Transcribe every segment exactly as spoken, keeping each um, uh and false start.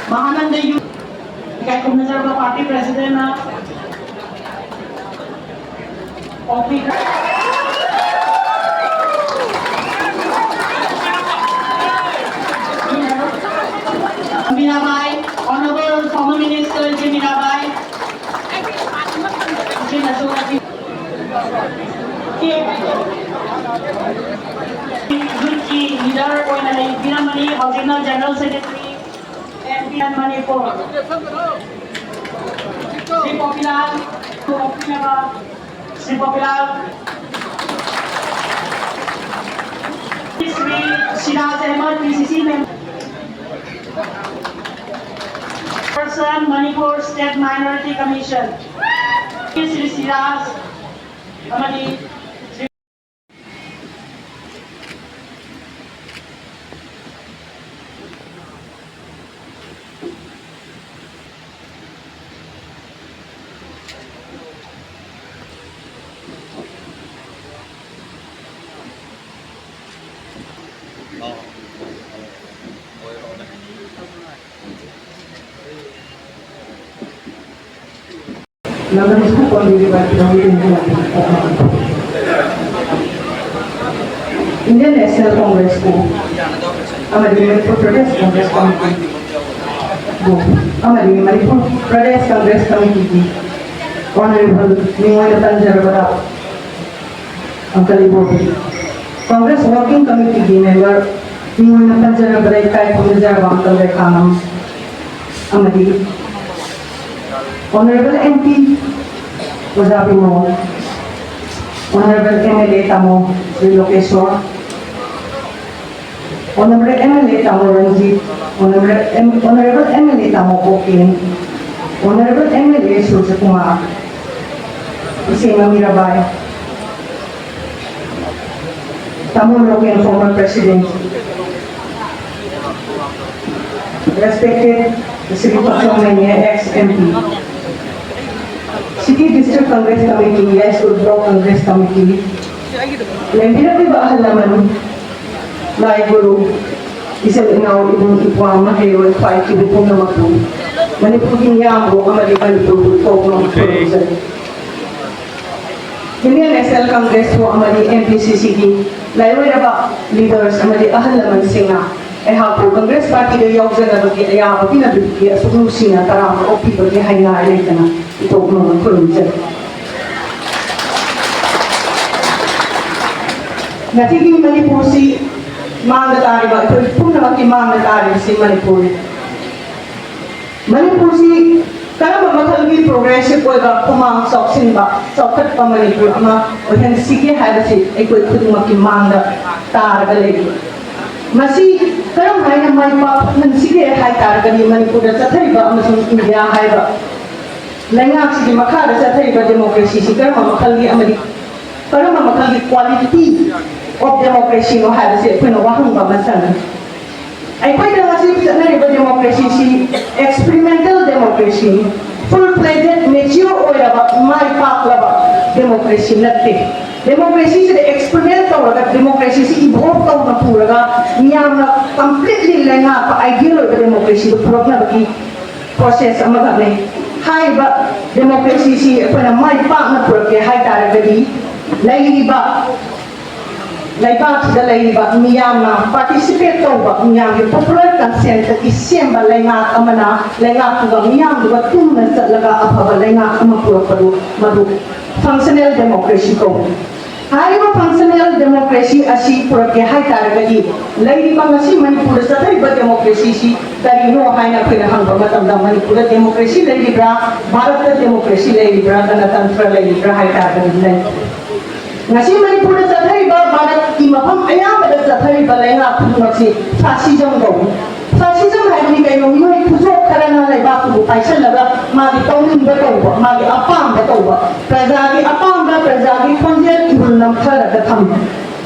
ꯃꯍꯥꯅꯟꯗ ꯌꯨ ꯏꯀꯥꯏ ꯈꯨꯝꯅꯖꯔꯕ ꯄꯥꯔꯇꯤ ꯄ꯭ꯔꯦꯁꯤꯗꯦꯟꯠꯅ ꯑꯣꯄꯤ Mirabai, Honourable former Minister J. Mirabai, ꯁꯤꯅꯁꯨ ꯌꯨꯠꯀꯤ ꯂꯤꯗꯔ ꯑꯣꯏꯅ ꯂꯩꯕꯤꯔꯝꯕꯅꯤ꯫ ꯍꯧꯖꯤꯛꯅ general secretary M P N Manipur. Shri Popilal, Popilal, Shri Popilal, Shri Siraj Ahmad, P C C member. Person, Manipur state minority commission, Shri Siraj ꯑꯃꯗꯤ Shri Nangani school kong dili ba kong dili ba. Indian National Congress ko. Amadi Manipur Pradesh Congress Committee. Go. Amadi Manipur Pradesh Congress Committee ki Honorable Ningwai Ratan Jarbada. Uncle Ibobi. Congress Working Committee ki member ꯃꯤꯡ ꯑꯣꯏꯅ ꯄꯟꯖꯔꯕꯗ ꯏꯀꯥꯏ ꯈꯨꯝꯅꯖꯔꯕ Uncle ꯂꯩꯈꯥꯉꯝ ꯑꯃꯗꯤ Honorable M P ꯑꯣꯖꯥ Bimol, Honorable M L A ꯇꯥꯃꯣ Shri ꯂꯣꯀꯦꯁꯣꯔ, Honorable M L A ꯇꯥꯃꯣ Ranjit, Honorable M-, Honorable M L A ꯇꯥꯃꯣ ꯀꯣꯀꯦꯟ, Honorable M L A ꯁꯨꯔꯖꯀꯨꯃꯥꯔ, ꯏꯆꯦ ꯃꯃꯤꯔꯥꯕꯥꯏ, ꯇꯥꯃꯣ Loken former president, respected Shri Pachou Meinei ex M P, ꯁꯤꯒꯤ District Congress Committee, Yaiskul Block Congress Committee, ꯂꯦꯡꯕꯤꯔꯛꯂꯤꯕ ꯑꯍꯜ ꯂꯃꯟ, ꯂꯥꯏ ꯒꯨꯔꯨ, ꯏꯆꯤꯜ ꯏꯅꯥꯎ, ꯏꯕꯨꯡ ꯏꯄ꯭ꯋꯥ, ꯃꯍꯩꯔꯣꯏ, ꯈ꯭ꯋꯥꯏ ꯀꯤꯕꯤ ꯄꯨꯝꯅꯃꯛꯄꯨ ꯃꯅꯤꯄꯨꯔꯒꯤ ꯃꯤꯌꯥꯝꯕꯨ ꯑꯃꯗꯤ ꯃꯅꯤꯄꯨꯔꯕꯨ ꯇꯣꯞꯅ ꯈꯨꯔꯨꯝꯖꯔꯤ꯫ Indian National Congressꯄꯨ ꯑꯃꯗꯤ NPCCꯒꯤ ꯂꯥꯏꯑꯣꯏꯔꯕ leaders ꯑꯃꯗꯤ ꯑꯍꯜ ꯂꯃꯟꯁꯤꯡꯅ ꯑꯩꯍꯥꯛꯄꯨ Congress Partyꯗ ꯌꯥꯎꯖꯅꯕꯒꯤ ꯑꯌꯥꯕ ꯄꯤꯅꯕꯤꯕꯒꯤ ꯑꯁꯨꯛ ꯅꯨꯡꯁꯤꯅ ꯇꯔꯥꯝꯅ ꯑꯣꯛꯄꯤꯕꯒꯤ ꯍꯥꯏꯅꯤꯡꯉꯥꯏ ꯂꯩꯇꯅ ꯏꯊꯣꯛꯅ ꯈꯨꯔꯨꯝꯖꯔꯤ꯫ ꯉꯁꯤꯒꯤ ꯃꯅꯤꯄꯨꯔꯁꯤ ꯃꯥꯡꯗ ꯇꯥꯔꯤꯕ, ꯑꯩꯈꯣꯏ ꯄꯨꯝꯅꯃꯛꯀꯤ ꯃꯥꯡꯗ ꯇꯥꯔꯤꯕꯁꯤ ꯃꯅꯤꯄꯨꯔꯅꯤ꯫ ꯃꯅꯤꯄꯨꯔꯁꯤ ꯀꯔꯝꯕ ꯃꯈꯜꯒꯤ progressive ꯑꯣꯏꯕ, ꯈꯨꯃꯥꯡ ꯆꯥꯎꯁꯤꯟꯕ, ꯆꯥꯎꯈꯠꯄ ꯃꯅꯤꯄꯨꯔ ꯑꯃ ꯑꯣꯏꯍꯟꯁꯤꯒꯦ ꯍꯥꯏꯕꯁꯤ ꯑꯩꯈꯣꯏ ꯈꯨꯗꯤꯡꯃꯛꯀꯤ ꯃꯥꯡꯗ ꯇꯥꯔꯒ ꯂꯩꯔꯤ꯫ ꯃꯁꯤ ꯀꯔꯝ ꯍꯥꯏꯅ ꯃꯥꯏ ꯄꯥꯛꯍꯟꯁꯤꯒꯦ ꯍꯥꯏ ꯇꯥꯔꯒꯗꯤ, ꯃꯅꯤꯄꯨꯔꯗ ꯆꯠꯊꯔꯤꯕ ꯑꯃꯁꯨꯡ ꯏꯟꯗꯤꯌꯥ ꯍꯥꯏꯕ ꯂꯩꯉꯥꯛꯁꯤꯒꯤ ꯃꯈꯥꯗ ꯆꯠꯊꯔꯤꯕ democracyꯁꯤ ꯀꯔꯝꯕ ꯃꯈꯜꯒꯤ ꯑꯃꯗꯤ ꯀꯔꯝꯕ ꯃꯈꯜꯒꯤ quality of democracyꯅꯣ ꯍꯥꯏꯕꯁꯤ ꯑꯩꯈꯣꯏꯅ ꯋꯥꯍꯪꯕ ꯑꯃ ꯆꯪꯏ꯫ ꯑꯩꯈꯣꯏꯅ ꯉꯁꯤ ꯆꯠꯅꯔꯤꯕ democracyꯁꯤ experimental democracyꯅꯤ꯫ Full fledged, mature ꯑꯣꯏꯔꯕ, ꯃꯥꯏ ꯄꯥꯛꯂꯕ democracy ꯅꯠꯇꯦ꯫ Democracyꯁꯤꯗ experiment ꯇꯧꯔꯒ, democracyꯁꯤ evolve ꯇꯧꯅ ꯄꯨꯔꯒ, ꯃꯤꯌꯥꯝꯅ completely ꯂꯩꯉꯥꯛꯄ ideal ꯑꯣꯏꯕ democracyꯗꯨ ꯄꯨꯔꯛꯅꯕꯒꯤ process ꯑꯃꯈꯛꯅꯤ꯫ ꯍꯥꯏꯔꯤꯕ democracyꯁꯤ ꯑꯩꯈꯣꯏꯅ ꯃꯥꯏ ꯄꯥꯛꯅ ꯄꯨꯔꯛꯀꯦ ꯍꯥꯏ ꯇꯥꯔꯒꯗꯤ, ꯂꯩꯔꯤꯕ ꯂꯩꯕꯥꯛꯁꯤꯗ ꯂꯩꯔꯤꯕ ꯃꯤꯌꯥꯝꯅ participate ꯇꯧꯕ, ꯃꯤꯌꯥꯝꯒꯤ popular consentꯇꯒꯤ ꯁꯦꯝꯕ ꯂꯩꯉꯥꯛ ꯑꯃꯅ ꯂꯩꯉꯥꯛꯇꯨꯒ ꯃꯤꯌꯥꯝꯗꯨꯒ ꯇꯨꯡꯅ ꯆꯠꯂꯒ ꯑꯐꯕ ꯂꯩꯉꯥꯛ ꯑꯃ ꯄꯨꯔꯛꯄꯗꯨ, ꯃꯗꯨ functional democracy ꯀꯧꯏ꯫ ꯍꯥꯏꯔꯤꯕ functional democracy ꯑꯁꯤ ꯄꯨꯔꯛꯀꯦ ꯍꯥꯏ ꯇꯥꯔꯒꯗꯤ, ꯂꯩꯔꯤꯕ ꯉꯁꯤ ꯃꯅꯤꯄꯨꯔꯗ ꯆꯠꯊꯔꯤꯕ democracyꯁꯤ ꯀꯔꯤꯅꯣ ꯍꯥꯏꯅ ꯑꯩꯈꯣꯏꯅ ꯍꯪꯕ ꯃꯇꯝꯗ, ꯃꯅꯤꯄꯨꯔꯗ democracy ꯂꯩꯔꯤꯕ꯭ꯔꯥ, ꯚꯥꯔꯠꯇ democracy ꯂꯩꯔꯤꯕ꯭ꯔꯥ, ꯒꯅꯇꯟꯇ꯭ꯔ ꯂꯩꯔꯤꯕ꯭ꯔꯥ ꯍꯥꯏ ꯇꯥꯔꯒꯗꯤ ꯂꯩ꯫ ꯉꯁꯤ ꯃꯅꯤꯄꯨꯔꯗ ꯆꯠꯊꯔꯤꯕ, ꯚꯥꯔꯠꯀꯤ ꯃꯐꯝ ꯑꯌꯥꯝꯕꯗ ꯆꯠꯊꯔꯤꯕ ꯂꯩꯉꯥꯛ ꯈꯨꯗꯤꯡꯃꯛꯁꯤ fascism ꯀꯧꯏ꯫ Fascism ꯍꯥꯏꯕꯗꯤ ꯀꯩꯅꯣ? ꯃꯤꯑꯣꯏ ꯈꯨꯖꯣꯞ ꯈꯔꯅ ꯂꯩꯕꯥꯛꯇꯨꯕꯨ ꯄꯥꯏꯁꯜꯂꯒ ꯃꯥꯒꯤ ꯇꯧꯅꯤꯡꯕ ꯇꯧꯕ, ꯃꯥꯒꯤ ꯑꯄꯥꯝꯕ ꯇꯧꯕ, ꯄ꯭ꯔꯖꯥꯒꯤ ꯑꯄꯥꯝꯕ, ꯄ꯭ꯔꯖꯥꯒꯤ ꯈꯣꯟꯖꯦꯜ ꯏꯍꯨꯜ ꯅꯝꯊꯔꯒ ꯊꯝꯕ꯫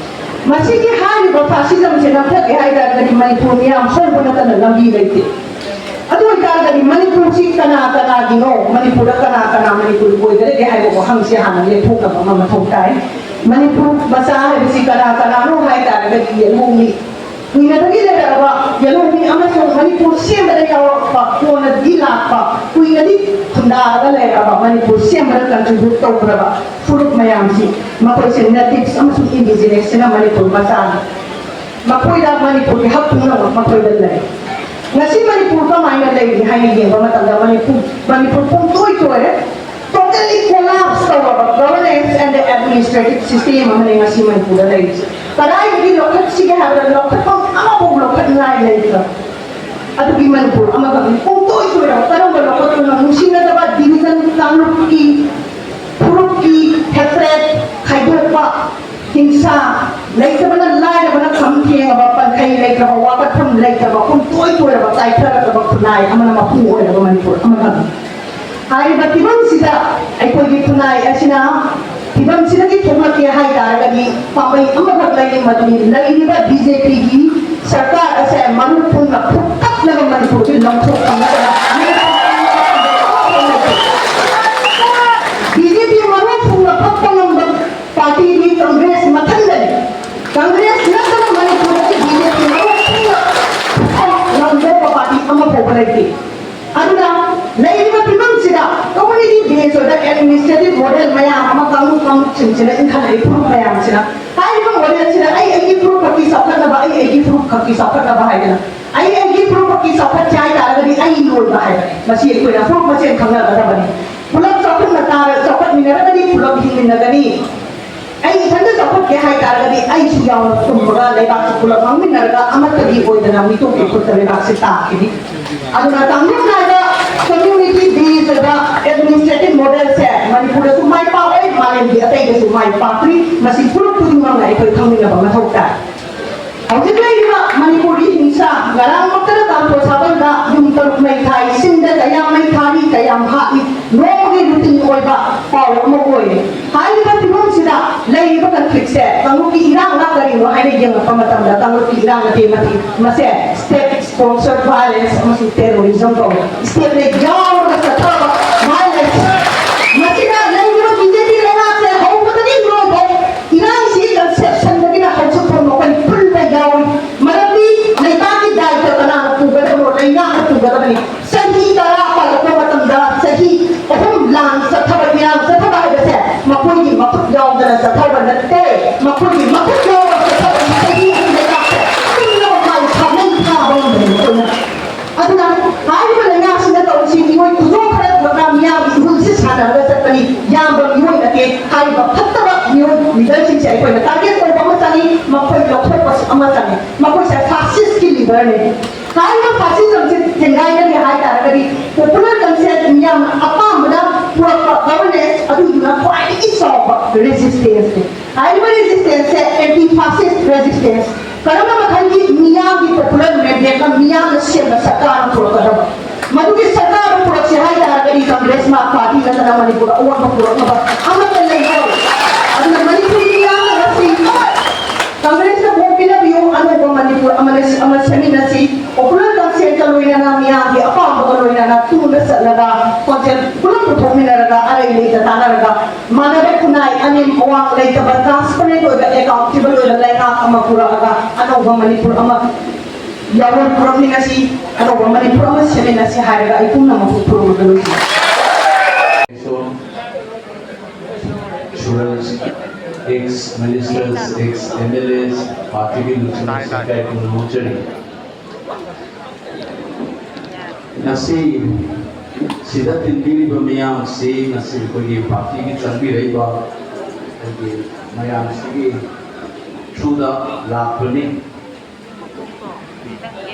ꯃꯁꯤꯒꯤ ꯍꯥꯏꯔꯤꯕ fascismꯁꯦ ꯅꯝꯊꯒꯦ ꯍꯥꯏ ꯇꯥꯔꯒꯗꯤ ꯃꯅꯤꯄꯨꯔ ꯃꯤꯌꯥꯝ ꯍꯧꯕ ꯅꯠꯇꯅ ꯂꯝꯕꯤ ꯂꯩꯇꯦ꯫ ꯑꯗꯨ ꯑꯣꯏꯇꯥꯔꯒꯗꯤ ꯃꯅꯤꯄꯨꯔ ꯁꯤ ꯀꯅꯥ ꯀꯅꯥꯒꯤꯅꯣ? ꯃꯅꯤꯄꯨꯔꯗ ꯀꯅꯥ ꯀꯅꯥ ꯃꯅꯤꯄꯨꯔ ꯑꯣꯏꯒꯗꯒꯦ ꯍꯥꯏꯕ ꯋꯥꯍꯪꯁꯦ ꯍꯥꯟꯅ ꯂꯦꯞꯊꯣꯛꯅꯕ ꯑꯃ ꯃꯊꯧ ꯇꯥꯏ꯫ ꯃꯅꯤꯄꯨꯔ ꯃꯆꯥ ꯍꯥꯏꯕꯁꯤ ꯀꯅꯥ ꯀꯅꯥꯅꯣ ꯍꯥꯏ ꯇꯥꯔꯒꯗꯤ ꯌꯦꯜꯍꯧꯃꯤ, ꯀꯨꯏꯅꯗꯒꯤ ꯂꯩꯔꯛꯑꯕ ꯌꯦꯜꯍꯧꯃꯤ ꯑꯃꯁꯨꯡ ꯃꯅꯤꯄꯨꯔ ꯁꯦꯝꯕꯗ ꯌꯥꯎꯔꯛꯄ, ꯀꯣꯟꯅꯗꯤ ꯂꯥꯛꯄ, ꯀꯨꯏꯅꯗꯤ ꯈꯨꯟꯗꯥꯔꯒ ꯂꯩꯔꯛꯑꯕ, ꯃꯅꯤꯄꯨꯔ ꯁꯦꯝꯕꯗ contribute ꯇꯧꯈ꯭ꯔꯕ ꯐꯨꯔꯨꯞ ꯃꯌꯥꯝꯁꯤ, ꯃꯈꯣꯏꯁꯦ natives ꯑꯃꯁꯨꯡ indigenous ꯁꯤꯅ ꯃꯅꯤꯄꯨꯔ ꯃꯆꯥꯅꯤ꯫ ꯃꯈꯣꯏꯗ ꯃꯅꯤꯄꯨꯔꯒꯤ ꯍꯛ ꯄꯨꯝꯅꯃꯛ ꯃꯈꯣꯏꯗ ꯂꯩ꯫ ꯉꯁꯤ ꯃꯅꯤꯄꯨꯔ ꯀꯃꯥꯏꯅ ꯂꯩꯔꯤ ꯍꯥꯏꯅ ꯌꯦꯡꯕ ꯃꯇꯝꯗ ꯃꯅꯤꯄꯨꯔ, ꯃꯅꯤꯄꯨꯔ ꯄꯨꯝꯇꯣꯏ ꯇꯣꯏꯔꯦ꯫ Totally collapse ꯇꯧꯔꯕ governance and the administrative system ꯑꯃꯅꯤ ꯉꯁꯤ ꯃꯅꯤꯄꯨꯔꯗ ꯂꯩꯔꯤꯁꯦ꯫ ꯀꯗꯥꯏꯗꯒꯤ ꯂꯧꯈꯠꯁꯤꯒꯦ ꯍꯥꯏꯕꯗ ꯂꯧꯈꯠꯐꯝ ꯑꯃꯐꯥꯎ ꯂꯧꯈꯠꯅꯤꯡꯉꯥꯏ ꯂꯩꯇ꯭ꯔꯕ ꯑꯗꯨꯒꯤ ꯃꯅꯤꯄꯨꯔ ꯑꯃꯈꯛꯅꯤ꯫ ꯄꯨꯡꯇꯣꯏ ꯇꯣꯏꯔꯕ꯫ ꯀꯔꯝꯕ ꯂꯧꯈꯠꯇꯣꯏꯅꯣ? ꯅꯨꯡꯁꯤꯅꯗꯕ division, ꯀꯥꯡꯂꯨꯞꯀꯤ, ꯐꯨꯔꯨꯞꯀꯤ hatred, ꯈꯥꯏꯗꯣꯛꯄ, ꯍꯤꯡꯁꯥ, ꯂꯩꯇꯕꯅ ꯂꯥꯏꯔꯕꯅ ꯈꯝ ꯊꯦꯡꯉꯕ, ꯄꯟꯊꯩ ꯂꯩꯇ꯭ꯔꯕ, ꯋꯥꯀꯠꯐꯝ ꯂꯩꯇ꯭ꯔꯕ, ꯄꯨꯡꯇꯣꯏ ꯇꯣꯏꯔꯕ, ꯆꯥꯏꯊꯔꯛꯂꯕ ꯈꯨꯟꯅꯥꯏ ꯑꯃꯅ ꯃꯄꯨꯡ ꯑꯣꯏꯔꯕ ꯃꯅꯤꯄꯨꯔ ꯑꯃꯈꯛꯅꯤ꯫ ꯍꯥꯏꯔꯤꯕ ꯐꯤꯕꯝꯁꯤꯗ ꯑꯩꯈꯣꯏꯒꯤ ꯈꯨꯟꯅꯥꯏ ꯑꯁꯤꯅ ꯐꯤꯕꯝꯁꯤꯗꯒꯤ ꯊꯣꯛꯂꯛꯀꯦ ꯍꯥꯏ ꯇꯥꯔꯒꯗꯤ ꯄꯥꯝꯕꯩ ꯑꯃꯈꯛ ꯂꯩꯔꯤ, ꯃꯗꯨꯗꯤ ꯂꯩꯔꯤꯕ BJPꯒꯤ ꯁꯔꯀꯥꯔ ꯑꯁꯦ ꯃꯔꯨ ꯄꯨꯟꯅ ꯐꯨꯛꯇꯠꯂꯒ ꯃꯅꯤꯄꯨꯔꯒꯤ ꯂꯧꯊꯣꯛ ꯊꯝꯅꯕ꯫ BJP ꯃꯔꯨ ꯄꯨꯟꯅ ꯐꯛꯄ ꯉꯝꯕ ꯄꯥꯔꯇꯤꯗꯤ ꯀꯪꯒ꯭ꯔꯦꯁ ꯃꯊꯟꯗꯅꯤ꯫ ꯀꯪꯒ꯭ꯔꯦꯁ ꯅꯠꯇꯅ ꯃꯅꯤꯄꯨꯔꯗꯗꯤ BJP ꯃꯔꯨ ꯄꯨꯟꯅ ꯐꯨꯛꯄ ꯉꯝꯗꯧꯕ ꯄꯥꯔꯇꯤ ꯑꯃ ꯐꯥꯎꯕ ꯂꯩꯇꯦ꯫ ꯑꯗꯨꯅ ꯂꯩꯔꯤꯕ ꯐꯤꯕꯝꯁꯤꯗ community based ꯑꯣꯏꯕ administrative model ꯃꯌꯥꯝ ꯑꯃ ꯀꯥꯡꯂꯨꯞ ꯀꯥꯡꯂꯨꯞꯁꯤꯡꯁꯤꯅ ꯏꯟꯈꯠꯂꯛꯏ, ꯐꯨꯔꯨꯞ ꯃꯌꯥꯝꯁꯤꯅ꯫ ꯍꯥꯏꯔꯤꯕ modelꯁꯤꯗ ꯑꯩ ꯑꯩꯒꯤ ꯐꯨꯔꯨꯞ ꯈꯛꯀꯤ ꯆꯥꯎꯈꯠꯅꯕ, ꯑꯩ ꯑꯩꯒꯤ ꯐꯨꯔꯨꯞ ꯈꯛꯀꯤ ꯆꯥꯎꯈꯠꯅꯕ ꯍꯥꯏꯗꯅ, ꯑꯩ ꯑꯩꯒꯤ ꯐꯨꯔꯨꯞ ꯈꯛꯀꯤ ꯆꯥꯎꯈꯠꯁꯦ ꯍꯥꯏ ꯇꯥꯔꯒꯗꯤ ꯑꯩ ꯂꯣꯏꯕ ꯍꯥꯏꯕꯅꯤ꯫ ꯃꯁꯤ ꯑꯩꯈꯣꯏꯅ ꯐꯨꯔꯨꯞ ꯃꯁꯦꯟ ꯈꯪꯅꯒꯗꯕꯅꯤ꯫ ꯄꯨꯂꯞ ꯆꯥꯎꯈꯠꯅ ꯇꯥꯔ-, ꯆꯥꯎꯈꯠꯃꯤꯟꯅꯔꯒꯗꯤ ꯄꯨꯂꯞ ꯍꯤꯡꯃꯤꯟꯅꯒꯅꯤ꯫ ꯑꯩ ꯏꯊꯟꯇ ꯆꯥꯎꯈꯠꯀꯦ ꯍꯥꯏ ꯇꯥꯔꯒꯗꯤ ꯑꯩꯁꯨ ꯌꯥꯎꯅ ꯇꯨꯝꯃꯒ ꯂꯩꯕꯥꯛꯁꯤ ꯄꯨꯂꯞ ꯉꯥꯡꯃꯤꯟꯅꯔꯒ ꯑꯃꯠꯇꯒꯤ ꯑꯣꯏꯗꯅ ꯃꯤꯇꯣꯞꯀꯤ ꯈꯨꯠꯇ ꯂꯩꯕꯥꯛꯁꯤ ꯇꯥꯈꯤꯅꯤ꯫ ꯑꯗꯨꯅ ꯇꯥꯡꯂꯨꯞ ꯅꯥꯏꯕ community based ꯑꯣꯏꯕ administrative modelꯁꯦ ꯃꯅꯤꯄꯨꯔꯗꯁꯨ ꯃꯥꯏ ꯄꯥꯛꯑꯣꯏ, ꯃꯥꯂꯦꯝꯒꯤ ꯑꯇꯩꯗꯁꯨ ꯃꯥꯏ ꯄꯥꯛꯇ꯭ꯔꯤ꯫ ꯃꯁꯤ ꯐꯨꯔꯨꯞ ꯈꯨꯗꯤꯡꯃꯛꯅ ꯑꯩꯈꯣꯏ ꯈꯪꯃꯤꯟꯅꯕ ꯃꯊꯧ ꯇꯥꯏ꯫ ꯍꯧꯖꯤꯛ ꯂꯩꯔꯤꯕ ꯃꯅꯤꯄꯨꯔꯒꯤ ꯍꯤꯡꯁꯥ, ꯉꯔꯥꯡꯃꯛꯇꯅ ꯇꯥꯡꯈꯨꯜ ꯁꯥꯕꯜꯗ ꯌꯨꯝ ꯇꯔꯨꯛ ꯃꯩ ꯊꯥꯏ, ꯁꯤꯡꯗ ꯀꯌꯥꯝ ꯃꯩ ꯊꯥꯔꯤ, ꯀꯌꯥꯝ ꯍꯥꯠꯂꯤ, ꯅꯣꯡꯃꯒꯤ routine ꯑꯣꯏꯕ ꯄꯥꯎ ꯑꯃ ꯑꯣꯏꯔꯦ꯫ ꯍꯥꯏꯔꯤꯕ ꯐꯤꯕꯝꯁꯤꯗ ꯂꯩꯔꯤꯕ conflictꯁꯦ ꯀꯥꯡꯂꯨꯞꯀꯤ ꯏꯔꯥꯡꯂ ꯀꯔꯤꯅꯣ ꯍꯥꯏꯅ ꯌꯦꯡꯉꯛꯄ ꯃꯇꯝꯗ ꯀꯥꯡꯂꯨꯞꯀꯤ ꯏꯔꯥꯡ ꯅꯠꯇꯦ, ꯃꯁꯤ, ꯃꯁꯦ state sponsored violence ꯑꯃꯁꯨꯡ terrorism ꯀꯧꯏ꯫ Stateꯅ ꯆꯍꯤ ꯇꯔꯥ ꯄꯥꯜꯂꯛꯄ ꯃꯇꯝꯗ ꯆꯍꯤ ꯑꯍꯨꯝ ꯂꯥꯟ ꯆꯠꯊꯕ, ꯏꯔꯥꯡ ꯆꯠꯊꯕ ꯍꯥꯏꯕꯁꯦ ꯃꯈꯣꯏꯒꯤ ꯃꯈꯨꯠ ꯌꯥꯎꯗꯅ ꯆꯠꯊꯕ ꯅꯠꯇꯦ꯫ ꯃꯈꯣꯏꯒꯤ ꯃꯈꯨꯠ ꯌꯥꯎꯗꯅ ꯆꯠꯊꯕ ꯆꯍꯤ ꯑꯍꯨꯝ ꯂꯩꯕꯥꯛꯁꯦ ꯇꯨꯝꯅꯕ ꯃꯥꯏ ꯊꯥꯅꯩ ꯊꯥꯕ ꯉꯝꯕꯅꯤ ꯃꯈꯣꯏꯅ꯫ ꯑꯗꯨꯅ ꯍꯥꯏꯔꯤꯕ ꯂꯥꯏꯅꯥꯁꯤꯅ ꯇꯧꯔꯤꯁꯤ ꯃꯤꯑꯣꯏ ꯈꯨꯗꯣꯡ ꯈꯔ ꯄꯨꯔꯛꯅ ꯃꯤꯌꯥꯝꯒꯤ ꯏꯍꯨꯜꯁꯤ ꯁꯥꯟꯅꯔꯒ ꯆꯠꯄꯅꯤ꯫ ꯌꯥꯝꯕ ꯃꯤꯑꯣꯏ ꯅꯠꯇꯦ꯫ ꯍꯥꯏꯔꯤꯕ ꯐꯠꯇꯕ ꯃꯤꯑꯣꯏ ꯂꯤꯗꯔꯁꯤꯡꯁꯦ ꯑꯩꯈꯣꯏꯅ ꯇꯥꯔꯒꯦꯠ ꯇꯧꯕ ꯑꯃ ꯆꯪꯉꯤ꯫ ꯃꯈꯣꯏ ꯂꯧꯊꯣꯛꯄꯁꯨ ꯑꯃ ꯆꯪꯉꯤ꯫ ꯃꯈꯣꯏꯁꯦ ꯐꯥꯁꯤꯁꯀꯤ ꯂꯤꯗꯔꯅꯤ꯫ ꯍꯥꯏꯔꯤꯕ ꯐꯥꯁꯤꯖꯝꯁꯤ ꯊꯦꯡꯒꯥꯏꯅꯒꯦ ꯍꯥꯏ ꯇꯥꯔꯒꯗꯤ ꯄꯣꯄꯨꯂꯔ ꯀꯟꯁꯦꯟ ꯃꯤꯌꯥꯝꯅ ꯑꯄꯥꯝꯕꯗ ꯄꯨꯔꯛꯄ ꯒꯚꯔꯅꯦꯟꯁ ꯑꯗꯨꯗꯨꯅ ꯈ꯭ꯋꯥꯏꯗꯒꯤ ꯆꯥꯎꯕ ꯔꯦꯖꯤꯁꯇꯦꯟꯁꯅꯤ꯫ ꯍꯥꯏꯔꯤꯕ ꯔꯦꯖꯤꯁꯇꯦꯟꯁꯁꯦ ꯑꯦꯟꯇꯤ ꯐꯥꯁꯤꯁ ꯔꯦꯖꯤꯁꯇꯦꯟꯁ꯫ ꯀꯔꯝꯕ ꯃꯈꯜꯒꯤ ꯃꯤꯌꯥꯝꯒꯤ ꯄꯣꯄꯨꯂꯔ ꯃꯦꯟꯗꯦꯠꯅ ꯃꯤꯌꯥꯝꯅ ꯁꯦꯝꯕ ꯁꯔꯀꯥꯔ ꯑꯃ ꯄꯨꯔꯛꯀꯗꯕ? ꯃꯗꯨꯒꯤ ꯁꯔꯀꯥꯔ ꯑꯃ ꯄꯨꯔꯛꯁꯦ ꯍꯥꯏ ꯇꯥꯔꯒꯗꯤ ꯀꯪꯒ꯭ꯔꯦꯁ ꯃꯥꯔꯛꯁ ꯄꯥꯔꯇꯤ ꯅꯠꯇꯅ ꯃꯅꯤꯄꯨꯔꯗ ꯑꯑꯣꯟꯕ ꯄꯨꯔꯛꯅꯕ ꯑꯃꯠꯇ ꯂꯩꯔꯣꯏ꯫ ꯑꯗꯨꯅ ꯃꯅꯤꯄꯨꯔꯒꯤ ꯃꯤꯌꯥꯝꯅ ꯉꯁꯤ ꯀꯪꯒ꯭ꯔꯦꯁꯇ ꯚꯣꯠ ꯄꯤꯅꯕꯤꯌꯨ꯫ ꯑꯅꯧꯕ ꯃꯅꯤꯄꯨꯔ ꯑꯃ ꯂꯩ-, ꯑꯃ ꯁꯦꯝꯃꯤꯟꯅꯁꯤ꯫ ꯄꯣꯄꯨꯂꯔ ꯀꯟꯁꯦꯟꯒ ꯂꯣꯏꯅꯅ ꯃꯤꯌꯥꯝꯒꯤ ꯑꯄꯥꯝꯕꯒ ꯂꯣꯏꯅꯅ ꯇꯨꯡꯗ ꯆꯠꯂꯒ ꯈꯣꯟꯖꯦꯜ ꯄꯨꯂꯞ ꯄꯨꯊꯣꯛꯃꯤꯟꯅꯔꯒ ꯑꯔꯩ ꯂꯩꯇ ꯇꯥꯟꯅꯔꯒ ꯃꯥꯟꯅꯕ ꯈꯨꯟꯅꯥꯏ ꯑꯅꯦꯝ ꯑꯋꯥꯡ ꯂꯩꯇꯕ ꯇ꯭ꯔꯥꯟꯁꯄꯔꯦꯟ ꯑꯣꯏꯕ ꯑꯦꯀꯥꯎꯟꯇꯦꯕꯜ ꯑꯣꯏꯕ ꯂꯩꯉꯥꯛ ꯑꯃ ꯄꯨꯔꯛꯑꯒ ꯑꯅꯧꯕ ꯃꯅꯤꯄꯨꯔ ꯑꯃ ꯌꯥꯑꯣꯟ ꯄꯨꯔꯛꯃꯤꯟꯅꯁꯤ꯫ ꯑꯅꯧꯕ ꯃꯅꯤꯄꯨꯔ ꯑꯃ ꯁꯦꯝꯃꯤꯟꯅꯁꯤ ꯍꯥꯏꯔꯒ ꯑꯩ ꯄꯨꯝꯅꯃꯛꯄꯨ ꯈꯨꯔꯨꯝꯃꯒ ꯂꯣꯏꯁꯤꯟꯖꯔꯦ꯫ Students, ex ministers, ex M L As, party ꯒꯤ ꯂꯨꯆꯤꯡꯕꯁꯤꯡ ꯏꯀꯥꯏ ꯈꯨꯝꯅꯕ ꯎꯠꯆꯔꯤ꯫ ꯉꯁꯤ ꯁꯤꯗ ꯇꯤꯟꯕꯤꯔꯤꯕ ꯃꯤꯌꯥꯝꯁꯤ ꯉꯁꯤ ꯑꯩꯈꯣꯏꯒꯤ ꯄꯥꯔꯇꯤꯒꯤ ꯆꯪꯕꯤꯔꯛꯏꯕ ꯑꯩꯈꯣꯏꯒꯤ ꯃꯌꯥꯝꯁꯤꯒꯤ ꯊ꯭ꯔꯨꯗ ꯂꯥꯛꯄꯅꯤ꯫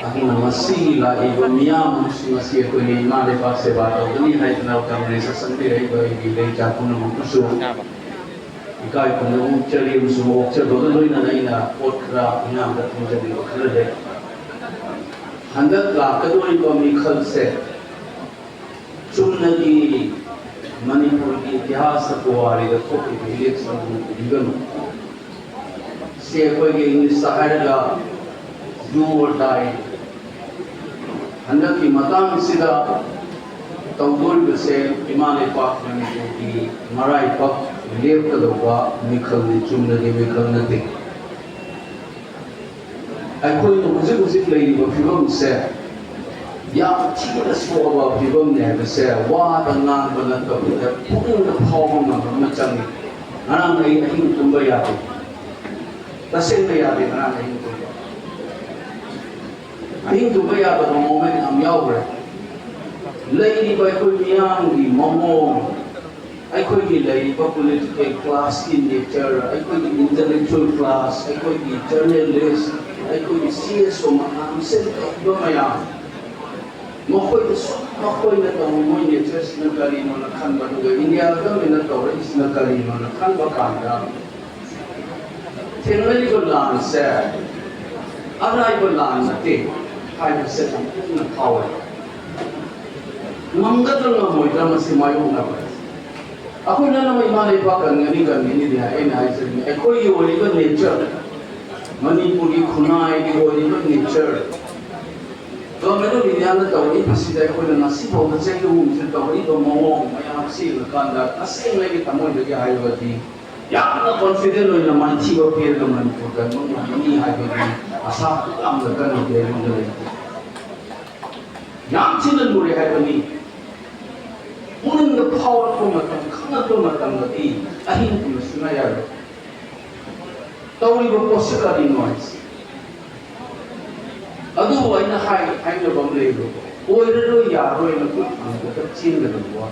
ꯑꯗꯨꯅ ꯉꯁꯤ ꯂꯥꯛꯏꯕ ꯃꯤꯌꯥꯝ ꯑꯃꯁꯨ ꯉꯁꯤ ꯑꯩꯈꯣꯏꯒꯤ ꯏꯃꯥ ꯂꯩꯕꯥꯛ ꯁꯦꯕꯥ ꯇꯧꯒꯅꯤ ꯍꯥꯏꯗꯅ ꯀꯪꯒ꯭ꯔꯦꯁꯇ ꯆꯪꯕꯤꯔꯛꯏꯕ ꯑꯩꯒꯤ ꯂꯩꯖꯥ ꯄꯨꯝꯅꯃꯛꯄꯨꯁꯨ ꯏꯀꯥꯏ ꯈꯨꯝꯅꯕ ꯎꯠꯆꯔꯤ ꯑꯃꯁꯨꯡ ꯑꯣꯛꯆꯕꯒ ꯂꯣꯏꯅꯅ ꯑꯩꯅ ꯄꯣꯠ ꯈꯔ ꯃꯤꯌꯥꯝꯗ ꯊꯝꯖꯅꯤꯡꯕ ꯈꯔ ꯂꯩ꯫ ꯍꯟꯗꯛ ꯂꯥꯛꯀꯗꯧꯔꯤꯕ ꯃꯤꯈꯜꯁꯦ ꯆꯨꯝꯅꯒꯤ ꯃꯅꯤꯄꯨꯔꯒꯤ ꯏꯇꯤꯍꯥꯁꯇ ꯄꯨꯋꯥꯔꯤꯗ ꯊꯣꯛꯈꯤꯕ ꯏꯂꯦꯛꯁꯟ ꯑꯗꯨ ꯑꯣꯏꯕꯤꯒꯅꯨ꯫ ꯁꯤ ꯑꯩꯈꯣꯏꯒꯤ ꯏꯪꯂꯤꯁꯇ ꯍꯥꯏꯔꯒ do or die꯫ ꯍꯟꯗꯛꯀꯤ ꯃꯇꯥꯡꯁꯤꯗ ꯇꯧꯗꯣꯔꯤꯕꯁꯦ ꯏꯃꯥ ꯂꯩꯄꯥꯛ ꯃꯅꯤꯄꯨꯔꯒꯤ ꯃꯔꯥꯏꯕꯛ ꯂꯦꯞꯀꯗꯧꯕ ꯃꯤꯈꯜꯅꯤ, ꯆꯨꯝꯅꯒꯤ ꯃꯤꯈꯜ ꯅꯠꯇꯦ꯫ ꯑꯩꯈꯣꯏꯅ ꯍꯧꯖꯤꯛ ꯍꯧꯖꯤꯛ ꯂꯩꯔꯤꯕ ꯐꯤꯕꯝꯁꯦ ꯌꯥꯝ ꯊꯤꯅ ꯁꯣꯛꯑꯕ ꯐꯤꯕꯝꯅꯤ ꯍꯥꯏꯕꯁꯦ ꯋꯥꯗ ꯉꯥꯡꯕ ꯅꯠꯇꯕꯤꯗ ꯄꯨꯛꯅꯤꯡꯗ ꯐꯥꯎꯕ ꯉꯝꯕ ꯑꯃ ꯆꯪꯉꯤ꯫ ꯉꯔꯥꯡ ꯑꯩ ꯑꯍꯤꯡ ꯇꯨꯝꯕ ꯌꯥꯗꯦ꯫ ꯇꯁꯦꯡꯅ ꯌꯥꯗꯦ ꯉꯔꯥꯡ ꯑꯍꯤꯡ ꯇꯨꯝꯕ꯫ ꯑꯍꯤꯡ ꯇꯨꯝꯕ ꯌꯥꯗꯕ ꯃꯣꯃꯦꯟ ꯌꯥꯝ ꯌꯥꯎꯈ꯭ꯔꯦ꯫ ꯂꯩꯔꯤꯕ ꯑꯩꯈꯣꯏ ꯃꯤꯌꯥꯝꯒꯤ ꯃꯑꯣꯡ, ꯑꯩꯈꯣꯏꯒꯤ ꯂꯩꯔꯤꯕ ꯄꯣꯂꯤꯇꯤꯀꯦꯜ ꯀ꯭ꯂꯥꯁꯀꯤ ꯅꯦꯆꯔ, ꯑꯩꯈꯣꯏꯒꯤ ꯏꯟꯇꯂꯦꯛꯆꯨꯋꯦꯜ ꯀ꯭ꯂꯥꯁ, ꯑꯩꯈꯣꯏꯒꯤ ꯖꯔꯅꯦꯂꯤꯁ, ꯑꯩꯈꯣꯏꯒꯤ ꯁꯤ ꯑꯦꯁ ꯑꯣ ꯃꯌꯥꯝ, ꯁꯦꯟꯇꯔ ꯃꯌꯥꯝ, ꯃꯈꯣꯏꯗ ꯁꯨꯝ ꯃꯈꯣꯏꯅ ꯇꯧꯔꯤꯕ ꯅꯦꯆꯔꯁꯤꯅ ꯀꯔꯤꯅꯣꯅ ꯈꯟꯕ, ꯑꯗꯨꯒ ꯏꯟꯗꯤꯌꯥ ꯒꯃꯦꯟꯅ ꯇꯧꯔꯛꯏꯁꯤꯅ ꯀꯔꯤꯅꯣꯅ ꯈꯟꯕ ꯀꯥꯟꯗ, ꯊꯦꯡꯅꯔꯤꯕ ꯂꯥꯟꯁꯦ ꯑꯔꯥꯏꯕ ꯂꯥꯟ ꯅꯠꯇꯦ ꯍꯥꯏꯕꯁꯦ ꯌꯥꯝ ꯀꯨꯞꯅ ꯐꯥꯎꯋꯦ꯫ ꯉꯝꯒꯗ꯭ꯔꯥ ꯉꯝꯃꯣꯏꯗ꯭ꯔꯥ ꯃꯁꯤ ꯃꯥꯌꯣꯛꯅꯕ? ꯑꯩꯈꯣꯏ ꯂꯣꯏꯅꯃꯛ ꯏꯃꯥ ꯂꯩꯕꯥꯛ ꯀꯟꯒꯅꯤ, ꯀꯟꯒꯅꯤꯗꯤ ꯍꯥꯏ꯫ ꯑꯩꯅ ꯍꯥꯏꯖꯔꯤꯅꯦ, ꯑꯩꯈꯣꯏꯒꯤ ꯑꯣꯏꯔꯤꯕ ꯅꯦꯆꯔ, ꯃꯅꯤꯄꯨꯔꯒꯤ ꯈꯨꯟꯅꯥꯏꯒꯤ ꯑꯣꯏꯔꯤꯕ ꯅꯦꯆꯔ, ꯒꯚꯔꯟꯃꯦꯟ ꯑꯣꯐ ꯏꯟꯗꯤꯌꯥꯅ ꯇꯧꯔꯛꯏꯕꯁꯤꯗ ꯑꯩꯈꯣꯏꯅ ꯉꯁꯤ ꯐꯥꯎꯕ ꯆꯍꯤ ꯑꯍꯨꯝꯁꯤꯗ ꯇꯧꯔꯛꯏꯕ ꯃꯑꯣꯡ ꯃꯌꯥꯝꯁꯤ ꯌꯦꯡꯉꯀꯥꯟꯗ, ꯇꯁꯦꯡꯅ ꯑꯩꯒꯤ ꯊꯃꯣꯏꯗꯒꯤ ꯍꯥꯏꯔꯕꯗꯤ, ꯌꯥꯝꯅ ꯀꯣꯟꯐꯤꯗꯦꯟ ꯑꯣꯏꯅ ꯃꯥꯏꯊꯤꯕ ꯄꯤꯔꯒ ꯃꯅꯤꯄꯨꯔ ꯀꯟꯕ ꯉꯝꯒꯅꯤ ꯍꯥꯏꯕꯒꯤ ꯑꯁꯥ ꯌꯥꯝꯅ ꯀꯟꯅꯗꯤ ꯑꯩꯉꯣꯟꯗ ꯂꯩ꯫ ꯌꯥꯝ ꯊꯤꯅ ꯂꯨꯔꯦ ꯍꯥꯏꯕꯅꯤ꯫ ꯄꯨꯛꯅꯤꯡꯗ ꯐꯥꯎꯔꯛꯄ ꯃꯇꯝ, ꯈꯪꯉꯛꯄ ꯃꯇꯝꯗꯗꯤ ꯑꯍꯤꯡ ꯇꯨꯝꯕ ꯁꯨꯡꯌꯥ ꯌꯥꯔꯣꯏ꯫ ꯇꯧꯔꯤꯕ ꯄꯣꯠꯁꯤ ꯀꯔꯤꯅꯣ ꯍꯥꯏꯁꯦ꯫ ꯑꯗꯨꯕꯨ ꯑꯩꯅ ꯍꯥꯏ-, ꯍꯥꯏꯅꯕ ꯑꯃ ꯂꯩꯌꯦꯕꯀꯣ, ꯑꯣꯏꯔꯔꯣꯏ, ꯌꯥꯔꯔꯣꯏꯅ ꯀꯨꯠ ꯐꯪꯕꯗ ꯆꯦꯟꯒꯗꯕ ꯋꯥ,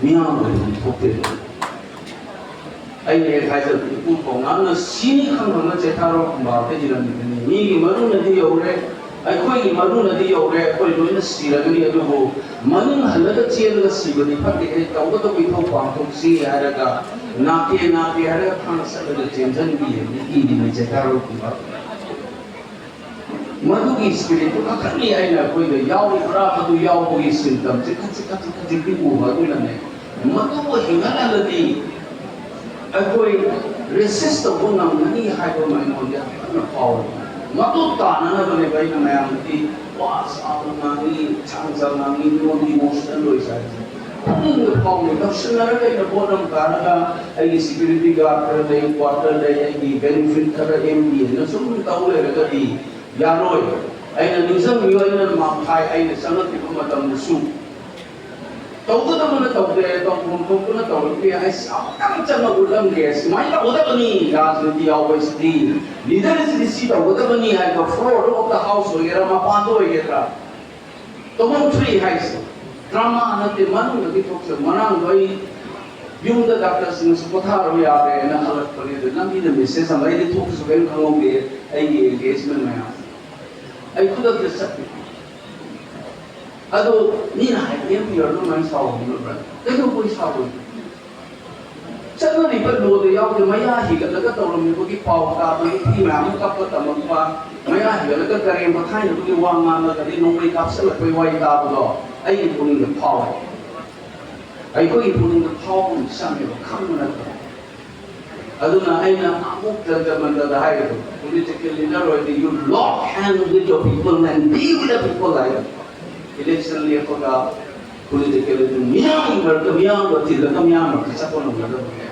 ꯃꯤꯌꯥꯝ ꯑꯣꯏꯅ ꯊꯣꯛꯇꯦꯕ꯫ ꯑꯩꯅ ꯍꯦꯛ ꯍꯥꯏꯖꯕꯗ, ꯏꯄꯨ ꯄꯥꯎꯅꯥꯅ ꯁꯤꯅꯤ ꯈꯪ ꯈꯪꯅ ꯆꯦꯊꯥꯔꯣ ꯈꯨꯝꯕꯥꯜꯗ ꯏꯔꯝꯃꯤꯕꯅꯤ꯫ ꯃꯤꯒꯤ ꯃꯔꯨꯅꯗꯤ ꯌꯧꯔꯦ, ꯑꯩꯈꯣꯏꯒꯤ ꯃꯔꯨꯅꯗꯤ ꯌꯧꯔꯦ, ꯑꯩꯈꯣꯏ ꯂꯣꯏꯅ ꯁꯤꯔꯒꯅꯤ, ꯑꯗꯨꯕꯨ ꯃꯅꯤꯡ ꯍꯜꯂꯒ ꯆꯦꯜꯂꯒ ꯁꯤꯕꯗꯤ ꯐꯠꯇꯦ꯫ ꯑꯩ ꯇꯧꯒꯗꯕ ꯏꯊꯧ ꯄꯥꯡꯊꯣꯛꯁꯤ ꯍꯥꯏꯔꯒ, ꯅꯥꯀꯦ ꯅꯥꯀꯦ ꯍꯥꯏꯔꯒ ꯊꯥꯡꯅ ꯆꯠꯂꯒ ꯆꯦꯟꯁꯤꯟꯕꯤꯔꯕꯅꯤ, ꯏꯔꯤꯕ ꯆꯦꯊꯥꯔꯣ ꯈꯨꯝꯕꯥꯜ꯫ ꯃꯗꯨꯒꯤ ꯁ꯭ꯄꯤꯔꯤꯠꯇꯨ ꯈꯛꯇꯅꯤ ꯑꯩꯅ ꯑꯩꯈꯣꯏꯗ ꯌꯥꯎꯔꯤꯕ꯭ꯔꯥ, ꯃꯗꯨ ꯌꯥꯎꯕꯒꯤ ꯁꯤꯝꯇꯝꯁꯦ ꯈꯖꯤꯛ ꯈꯖꯤꯛ ꯈꯖꯤꯛꯇꯤ ꯎꯕ꯫ ꯑꯗꯨꯅꯅꯦ, ꯃꯗꯨꯕꯨ ꯍꯤꯡꯍꯜꯂꯒꯗꯤ ꯑꯩꯈꯣꯏ ꯔꯦꯁꯤꯁ ꯇꯧꯕ ꯉꯝꯒꯅꯤ ꯍꯥꯏꯕ ꯑꯃ ꯑꯩꯉꯣꯟꯗ ꯌꯥꯝ ꯀꯟꯅ ꯐꯥꯎꯋꯦ꯫ ꯃꯗꯨ ꯇꯥꯅꯅꯕꯅꯦꯕ ꯑꯩꯅ ꯃꯌꯥꯝꯗꯗꯤ ꯋꯥ ꯆꯥꯎꯅ ꯉꯥꯡꯉꯤ, ꯁꯥꯡ ꯁꯥꯡ ꯉꯥꯡꯉꯤ, ꯃꯤꯉꯣꯟꯗ ꯏꯃꯣꯁꯅꯦꯜ ꯑꯣꯏꯁꯦ ꯍꯥꯏꯁꯦ꯫ ꯄꯨꯛꯅꯤꯡꯗ ꯐꯥꯎꯅ ꯅꯛꯁꯤꯟꯅꯔꯒ ꯑꯩꯅ ꯚꯣꯠ ꯑꯃ ꯀꯥꯔꯒ ꯑꯩꯒꯤ ꯁꯦꯀ꯭ꯌꯨꯔꯤꯇꯤ ꯒꯥꯔꯗ ꯈꯔ ꯂꯩ, ꯀ꯭ꯋꯥꯇꯔ ꯂꯩ, ꯑꯩꯒꯤ ꯕꯦꯅꯤꯐꯤꯠ ꯈꯔ ꯑꯦꯝ ꯄꯤ ꯑꯅ ꯁꯨꯝ ꯇꯧ ꯂꯩꯔꯒꯗꯤ ꯌꯥꯔꯣꯏ꯫ ꯑꯩꯅ ꯅꯤꯡꯁꯤꯡꯕꯤꯌꯨ, ꯑꯩꯅ ꯃꯥꯡꯈꯥꯏ ꯑꯩꯅ ꯆꯪꯂꯛꯈꯤꯕ ꯃꯇꯝꯗꯁꯨ ꯇꯧꯒꯗꯕꯅ ꯇꯧꯗꯦ, ꯇꯧꯐꯝ ꯊꯣꯛꯄꯅ ꯇꯧꯔꯛꯇꯦ꯫ ꯑꯩꯁꯤ ꯑꯃꯨꯛꯇꯪ ꯆꯪꯉ ꯎꯠꯂꯝꯒꯦ, ꯁꯨꯃꯥꯏꯅ ꯇꯧꯒꯗꯕꯅꯤ, ꯔꯥꯖꯅꯤꯇꯤ ꯌꯥꯎꯕꯁꯤꯗꯤ, ꯂꯤꯗꯔꯁꯤꯗꯤ ꯁꯤ ꯇꯧꯒꯗꯕꯅꯤ ꯍꯥꯏꯕ floor of the house ꯑꯣꯏꯒꯦꯔꯥ, ꯃꯄꯥꯟꯗ ꯑꯣꯏꯒꯦꯔꯥ, ꯇꯧꯐꯝ ꯊꯣꯛꯏ ꯍꯥꯏꯁꯦ꯫ ꯗ꯭ꯔꯃꯥ ꯅꯠꯇꯦ, ꯃꯅꯨꯡꯗꯒꯤ ꯊꯣꯛꯆꯕ꯫ ꯉꯔꯥꯡꯗꯣ ꯑꯩ ꯌꯨꯝꯗ ꯗꯥꯛꯇꯔꯁꯤꯡꯅꯁꯨ ꯄꯣꯊꯥꯔꯣ ꯌꯥꯔꯦꯅ ꯍꯜꯂꯛꯄꯅꯦ, ꯑꯗꯨ ꯂꯝꯕꯤꯗ ꯃꯦꯁꯦꯖ ꯑꯃ, ꯑꯩꯗꯤ ꯊꯣꯛꯄꯁꯨ ꯀꯔꯤꯝ ꯈꯪꯍꯧꯗꯦ, ꯑꯩꯒꯤ ꯑꯦꯡꯒꯦꯖꯃꯦꯟ ꯃꯌꯥꯝ ꯑꯩ ꯈꯨꯗꯛꯇ ꯆꯠꯂꯤ꯫ ꯑꯗꯣ ꯃꯤꯅ ꯍꯥꯏ, "ꯑꯦꯝ ꯄꯤ ꯑꯥꯔꯗꯣ ꯀꯃꯥꯏꯅ ꯁꯥꯎꯍꯟꯕ꯭ꯔꯥ?" ꯀꯩꯗꯧꯕꯩ ꯁꯥꯎꯔꯣꯏ? ꯆꯠꯅꯔꯤꯕ ꯂꯣꯗ ꯌꯥꯎꯗꯦ꯫ ꯃꯌꯥ ꯍꯤꯒꯠꯂꯒ ꯇꯧꯔꯝꯃꯤꯕꯒꯤ ꯄꯥꯎ ꯇꯥꯕ, ꯅꯨꯄꯤ ꯃꯌꯥꯝ ꯑꯃ ꯀꯞꯄ ꯇꯝꯃꯛꯄ, ꯃꯌꯥ ꯍꯤꯒꯠꯂꯒ ꯀꯔꯦꯝ ꯀꯊꯥꯏꯅꯕꯒꯤ ꯋꯥ ꯉꯥꯡꯂꯒꯗꯤ ꯅꯣꯡꯃꯩ ꯀꯥꯞꯁꯤꯜꯂꯛꯄꯒꯤ ꯋꯥꯔꯤ ꯇꯥꯕꯗꯣ ꯑꯩꯒꯤ ꯄꯨꯛꯅꯤꯡꯗ ꯐꯥꯎꯋꯦ꯫ ꯑꯩꯈꯣꯏꯒꯤ ꯄꯨꯛꯅꯤꯡꯗ ꯐꯥꯎꯕ ꯑꯃ ꯆꯪꯉꯦꯕ, ꯈꯪꯕ ꯅꯠꯇꯕ꯫ ꯑꯗꯨꯅ ꯑꯩꯅ ꯑꯃꯨꯛ ꯖꯟꯇꯔ ꯃꯟꯇꯔꯗ ꯍꯥꯏꯔꯤꯗꯣ, political leader ꯑꯣꯏꯔꯗꯤ you lock hand with your people and be with the people ꯍꯥꯏꯗꯣ꯫ Election ꯂꯦꯞꯄꯒ political leader ꯃꯤꯌꯥꯝꯒꯤ ꯃꯔꯛꯇ, ꯃꯤꯌꯥꯝꯒ ꯇꯤꯜꯂꯒ ꯃꯤꯌꯥꯝ ꯃꯔꯛꯇ ꯆꯠꯄ ꯉꯝꯒꯗꯕꯅꯦ꯫